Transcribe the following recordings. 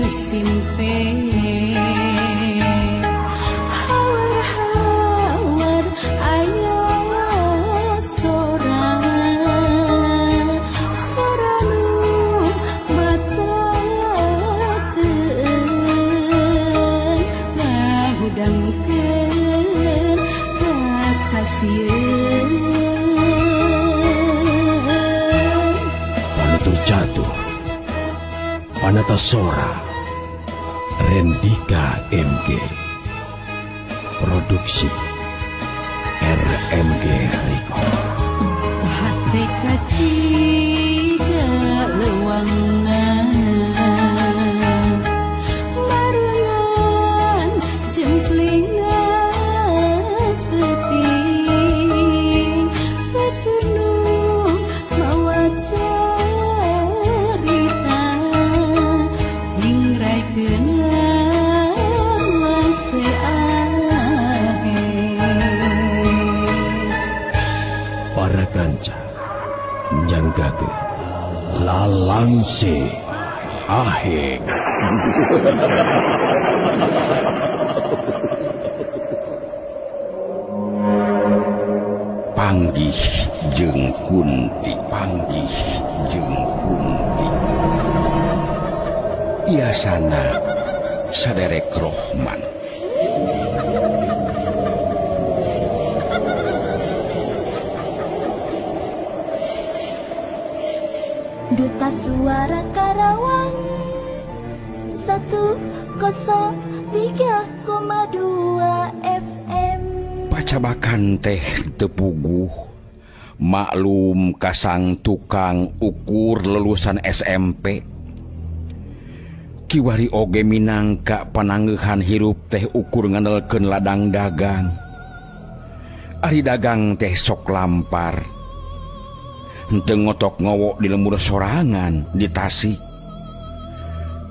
simpe hawar-hawar aya sora sora nu batakeun ngahudangkeun rasa sieun. Panutur jatuh, Panata Sora, Rendika MG, Produksi RMG Record. Hate katiga lewangna barengan jemplinga peuting petunung mawa carita ningraikeun lase ahe. Para kanca nyanggake lalangse aheng. Panggih jeung Kunti, panggih jeung Kunti. Iasana saderek Rohman. Duta Suara Karawang 103,2 FM. Pacabakan teh teu puguh, maklum kasang tukang ukur lulusan SMP. Kiwari oge minangka panangeuhan hirup teh ukur ngandelkeun ladang dagang. Ari dagang teh sok lampar. Henteu ngotok ngowok di lembur sorangan di Tasik.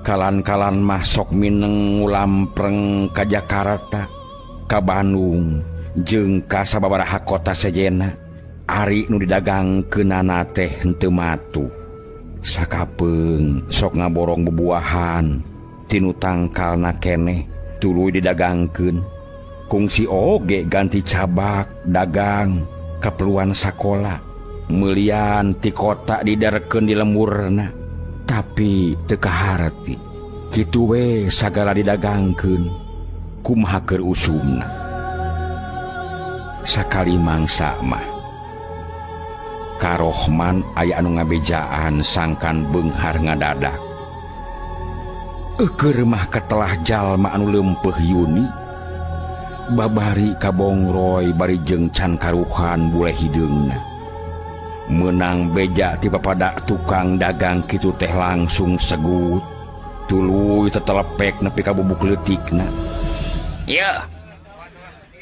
Kalan-kalan mah sok mineng ngulampreng ka Jakarta, ka Bandung, jeung ka sababaraha kota sejena. Ari nu didagangkeunana teh henteu matu. Sakapeung sok ngaborong bubuahan tinu tangkalna keneh tuluy didagangkeun. Kungsi oge ganti cabak dagang kaperluan sakola. Meulian ti kota didarkeun di lemburna, tapi teu kaharti. Kitu we sagala didagangkeun, kumaha keur usumna. Sakali mangsa mah ka Rohman aya anu ngabejaan sangkan beunghar ngadadak. Eukeur mah katelah jalma anu leumpeuh Yuni, babari kabongroy bari jeung can karuhan buleh hideungna. Menang beja ti papada tukang dagang kitu teh langsung segut, tuluy tetelepek nepi ka bubuk leutikna. Yeuh,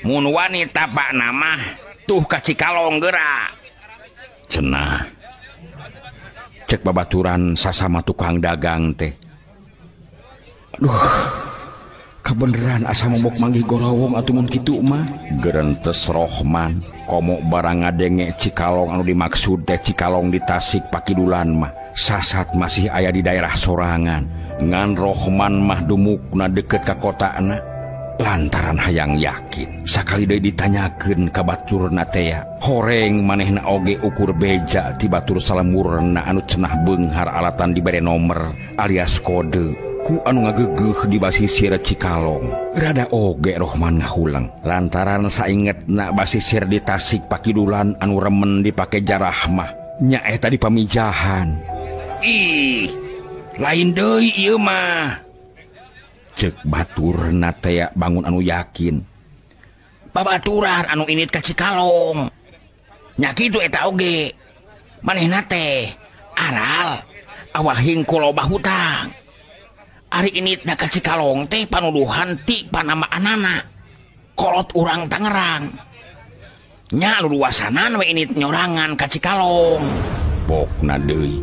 mun wani tapakna mah tuh ka Cikalong geura. Cenah cek babaturan sasama tukang dagang teh. Aduh, kabeneran asa momok manggih gorowong atuh mun kitu mah. Gerentes Rohman komo barang ngadenge Cikalong anu dimaksud teh Cikalong di Tasik Pakidulan mah sasat masih aya di daerah sorangan. Ngan Rohman mah dumukna deket ka kotana lantaran hayang yakin. Sakali deui ditanyakeun ka baturna teh, horeng manehna oge ukur beja ti batur salemurna anu cenah beunghar alatan dibere nomor alias kode ku anu ngagegeuh di basisir Cikalong. Rada oge Rohman ngahulang lantaran saingetna basisir di Tasik Pakidulan anu remen dipake jarah mah nyaeta di pamijahan. Ih, lain deui ieu mah. Cek baturna teh bangun anu yakin. Babaturan anu init ka Cikalong. Nya kitu eta oge. Manehna teh aral awah hingkul loba hutang. Ari initna ka Cikalong teh panuduhan ti panamaanana kolot urang Tangerang. Nya luluasanan we init nyorangan ka Cikalong. Pokna deui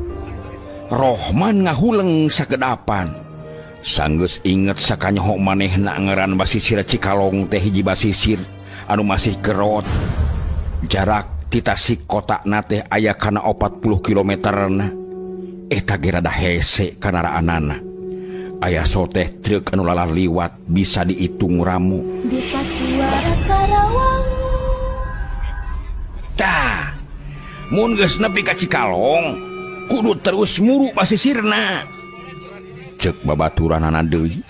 Rohman ngahuleng sakedapan. Sanggeus inget sakanyoho manehna ngaran basisir Cikalong teh hiji basisir anu masih gerot. Jarak ti Tasik kotana teh aya kana 40 kilometerna. Eta ge rada hese kanaraanana. Aya soteh truk anu lalar liwat bisa diitung ramu. Duta Suara Karawang. Tah, mun geus nepi ka Cikalong, kudu terus muru pasisirna. Ceuk babaturanana deui.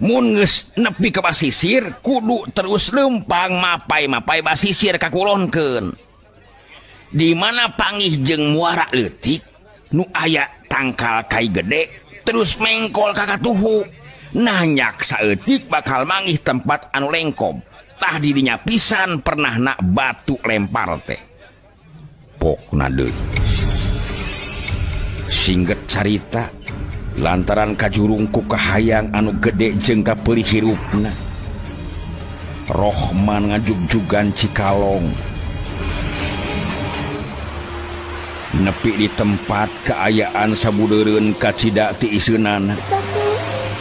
Mun geus nepi ka pasisir, kudu terus leumpang mapai-mapai basisir ka kulonkeun. Di mana pangih jeung muara leutik nu aya tangkal kai gede terus mengkol ka katuhu. Nanyak saeutik bakal mangih tempat anu lengkob. Tah dirinya pisan pernah nak batu lempar teh. Pokna deui. Singget carita lantaran kajurung ku kahayang anu gede jeung kapeulih hirupna. Rohman ngajugjugan Cikalong. Nepi di tempat keayaan sabudeureun kacida ti iseunana.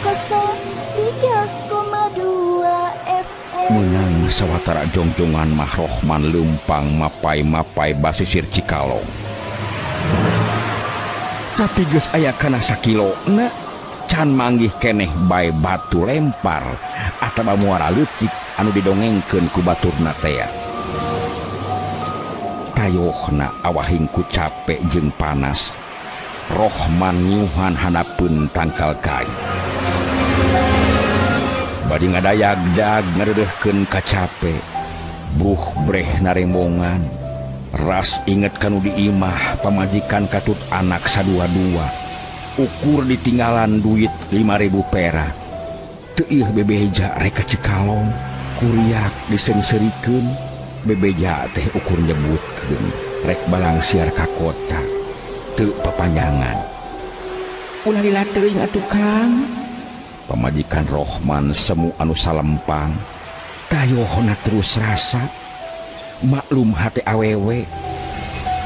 103,2 FM. Meunang sawatara jongjongan mah Rohman leumpang mapai-mapai basisir Cikalong. Tapi geus aya kana sakilona can manggih keneh bae batu lempar atawa muara leutik anu didongengkeun ku baturna tea. Tayohna awahing ku capek jeung panas. Rohman nyuhan hanapeun tangkal kai. Bari ngadayagdag ngareureuhkeun kacape. Bruh breh naremongan. Ras inget kanu di imah pamajikan katut anak sadua-dua. Ukur ditinggalan duit 5.000 perak. Teu ieu bebeja rek ka Cikalong. Kuriak disengserikeun. Bebeja teh ukur nyebutkeun rek balangsiar ka kota. Teu papanjangan. Ulah lila teuing atuh Kang. Pamajikan Rohman semu anu salempang. Tayohna terus rasa. Maklum hate awewe.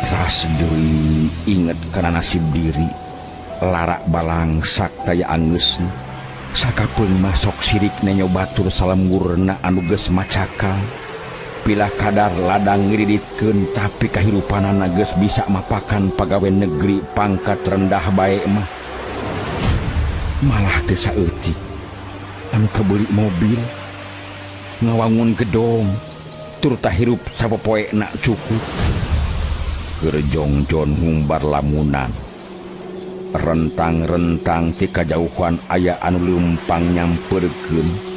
Ras deui inget kana nasib diri. Larak balangsak taya angeusna. Sakapeung masok sirik nenyo batur salemburna anu geus macakal. Pilah kadar ladang ngiriditkeun tapi kahirupanana geus bisa mapakan pagawe negeri pangkat rendah bae mah. Malah teu saeutik anu kabeuli mobil, ngawangun gedong, turta hirup sapopoena cukup. Keur jongjon ngumbar lamunan. Rentang-rentang ti kajauhan aya anu leumpang nyamperkeun.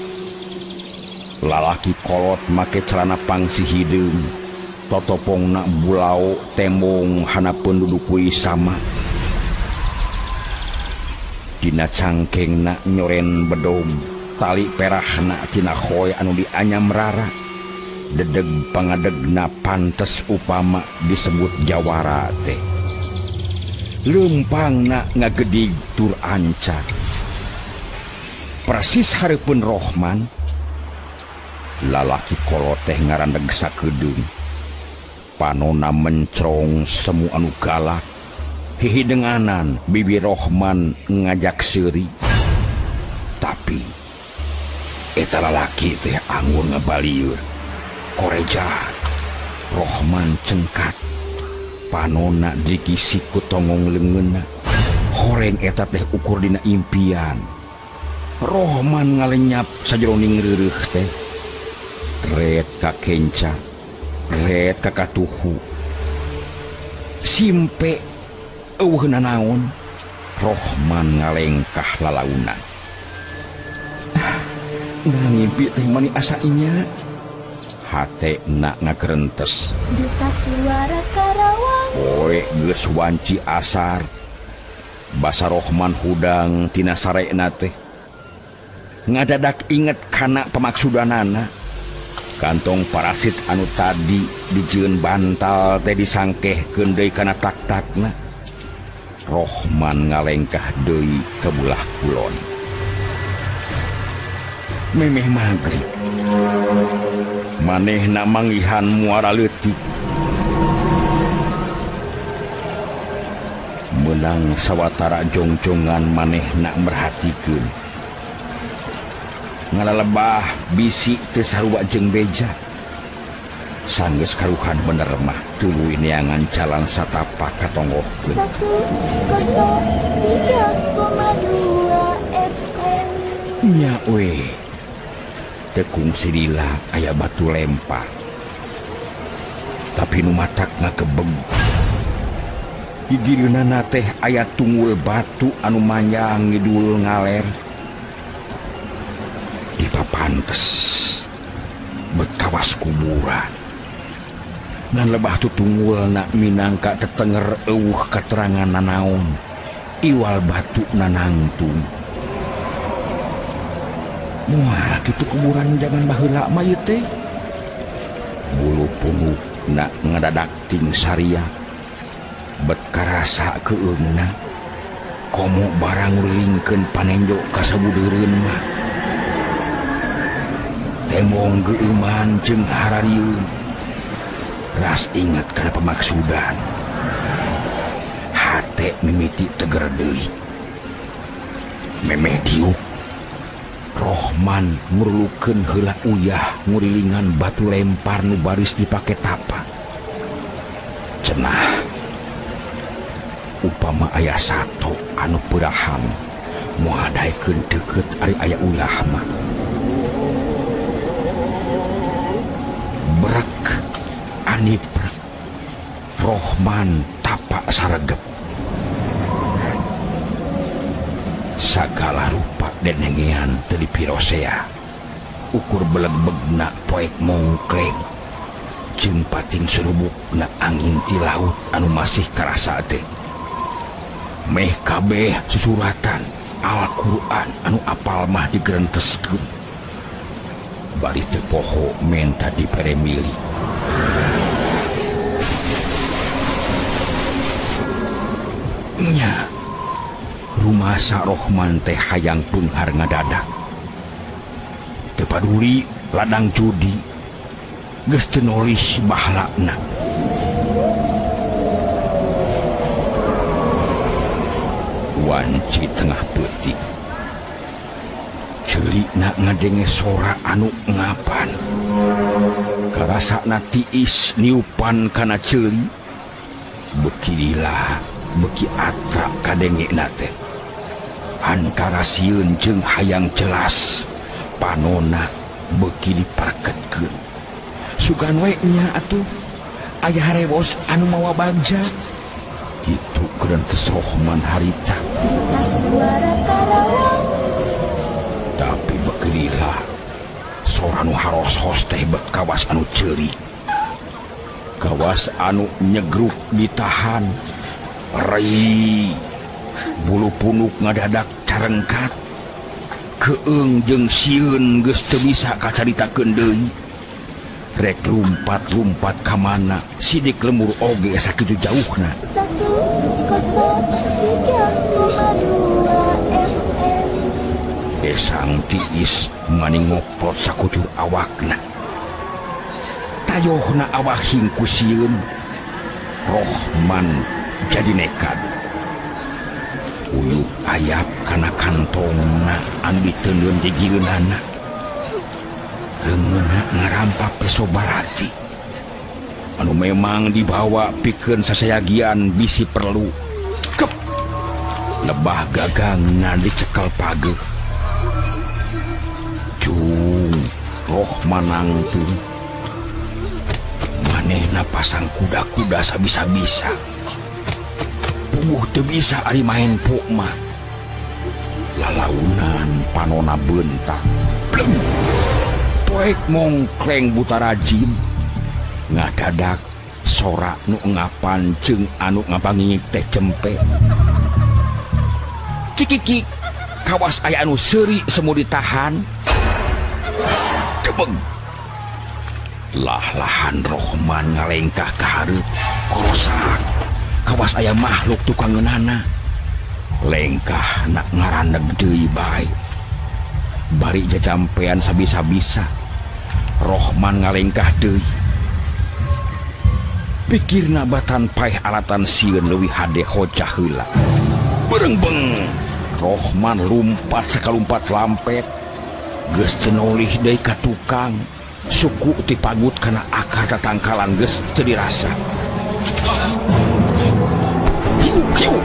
Lalaki kolot make celana pangsi hideung, totopongna bulao tembong hanapeun duduk kuy sama. Dina cangkengna nyoren bedong, tali perahna tina khoy anu dianyam rara. Dedeg pangadegna pantes upama disebut jawara teh. Leumpangna ngagedig tur anca. Persis hareupeun Rohman, lalaki kolot teh ngarandeg sakedeung. Panona mencrong semu anu galak. Hihidenganan bibi Rohman ngajak seuri. Tapi eta lalaki teh anggur ngabalieur. Koreja Rohman cengkat. Panona dikisi ku tongong leungeunna. Horeng eta teh ukur dina impian. Rohman ngalenyap sajeroning reureuh teh. Red ka kenca, red ka katuhu. Simpe eueuh nanaon. Rohman ngalengkah lalaunan. Nah ngimpi teh mani asa inya. Hate na ngagerentes. Duta Suara Karawang. Poe geus wanci asar. Basa Rohman hudang tina sarekna teh. Ngadadak inget kana pamaksudanana. Kantong parasit anu tadi dijieun bantal teh disangkehkeun deui kana tak-takna. Rohman ngalengkah deui ka bulah kulon. Memeh magrib. Manehna manggihan muara leutik. Meunang sawatara jongjongan manehna merhatikeun. Ngalalebah bisi teu sarua jeung beja. Sanggeus karuhan bener mah tuluy neangan jalan satapak katonggohkeun. 103,2 FM. Nya we tekung silila aya batu lempar. Tapi nu matak ngakebeg. Gigireunana teh aya tunggul batu anu manjang ngidul ngaler. Dipapantes bet kawas kuburan. Ngan lebah tutungulna minangka tetenger eueuh katerangan nanaon. Iwal batu nanangtung. Moal kitu kuburan zaman baheula mah ieu teh. Bulu punuk na ngadadak ting saria. Bet karasa keueungna. Komo barang ngulingkeun panenjo ka sabudeureun mah. Temong geueuman jeung hararieun. Ras ingat kana pemaksudan. Hate mimiti teger deui. Memeh diuk Rohman ngurlukeun heula uyah ngurilingan batu lempar nu baris dipake tapa. Cenah upama aya sato anu peurahan moal daekeun deukeut ari aya ulah mah. Brek aniprek Rohman tapak saregep. Sagala rupa denengean teu dipirosea. Ukur belegbegna poek mongkleng. Jeung pating surubukna angin ti laut anu masih karasa teh. Meh kabeh susuratan Al-Qur'an anu apal mah digerenteskeun. Bari teu poho menta dipere milik. Nya rumasa Rohman teh hayang peunghar ngadadak. Teu paduli ladang judi geus teu nolih bahlakna. Wanci tengah peuting. Celikna ngadenge sora anu ngapan. Karasana tiis niupan kana ceuli. Beuki lila beuki atrak kadengena teh. Antara sieun jeung hayang jelas panona beuki diparketkeun. Sugan we nya atuh aya harewos anu mawa bagja. Kitu gerentes Rohman harita. Tapi beuki lila sora nu haros-hos teh bet kawas anu ceurik. Kawas anu nyegruk ditahan. Rai bulu punuk ngadadak carengkat. Keung jeung sieun geus teu bisa kacaritakeun deui. Rek lumpat-lumpat ka mana sidik lemur oge sakitu jauhna. 103,2 FM. Esang tiis mani ngoprot sakucur awakna. Tayohna awak hingku sieun. Rohman jadi nekat. Uyup ayap kana kantongna anu diteundeun gigireunana. Leungeunna ngarampak peso barati. Anu memang dibawa pikeun sasayagian bisi perlu. Kep. Lebah gagangna dicekel pageuh. Cung, Rohman nangtung. Manehna pasang kuda-kuda sabisa-bisa. Puguh teu bisa ari main pok mah. Lalaunan panona beuntak. Bleng. Poek mongkleng buta rajin. Ngadadak sora nu ngapan jeung anu ngapangingik teh cempe. Cikikik kawas aya anu seuri semu ditahan. Kebeng. Lah-lahan Rohman ngalengkah ka hareup korosak. Kawas aya makhluk tukang ngeunana. Lengkah nak ngaraneg deui bae. Bari jajampean sabisa-bisa. Rohman ngalengkah deui. Pikirna batan paeh alatan sieun leuwih hade hocah heula. Berengbeng. Rohman lumpat sakalumpat lampet. Geus teu nolih deui ka tukang. Suku tipagut kana akar tatangkalan geus teu dirasa. Hiu hiu.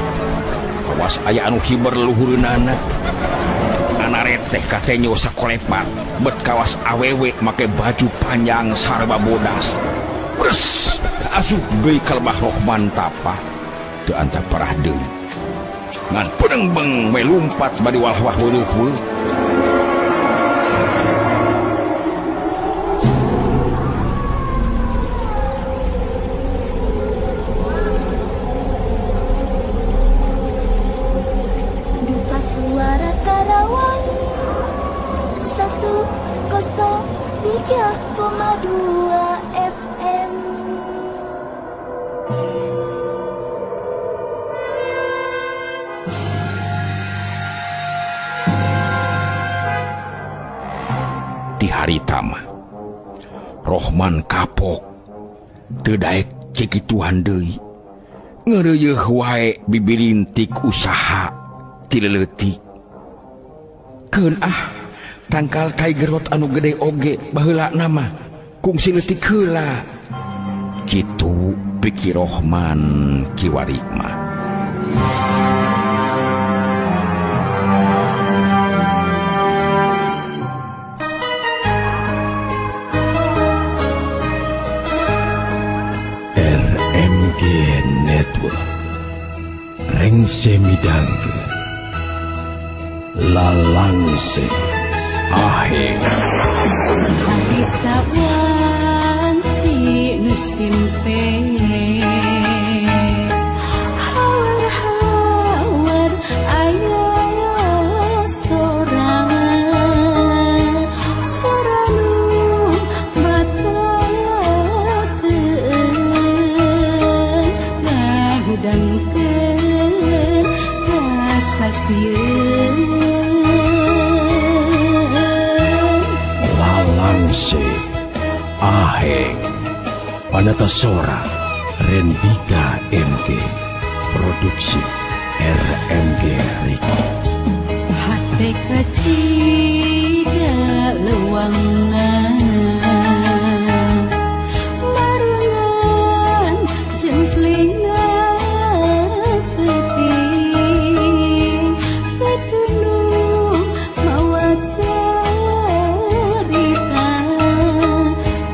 Kawas aya anu hiber luhureunana. Anare Kalet teh katenyo sakolepat bet kawas awewe make baju panjang sarba bodas. Bres asup deui ka lebah Rohman tapa teu antap parah deui. Ngan pedengbeng we lumpat bari wah-wah weuh-weuh. Duta Suara Karawang 103,2 FM. Di harita mah Rohman kapok teu daek cekituan deui, ngeureuyeeh wae bibirintik usaha ti leutik. Keun ah tangkal kai gerot anu gede oge baheula nama kungsi leutik heula. Kitu pikir Rohman kiwari mah. RMG Network Rengse midangkeun Lalangse Aheng Harita wanci nu simpe hawar-hawar aya sora sora nu batakeun ngahudangkeun rasa sieun. Lalangse Aheng Panatasora Rendika MG Produksi RMG Record. Hate katiga leuwangna marungan jemplingna peuting petunung mawa carita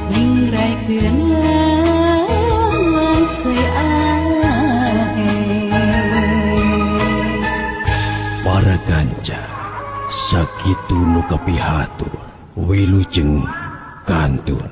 ningraikeun lalangse aheng. Para kanca sakitu nu kapihatur wilujeng kantun.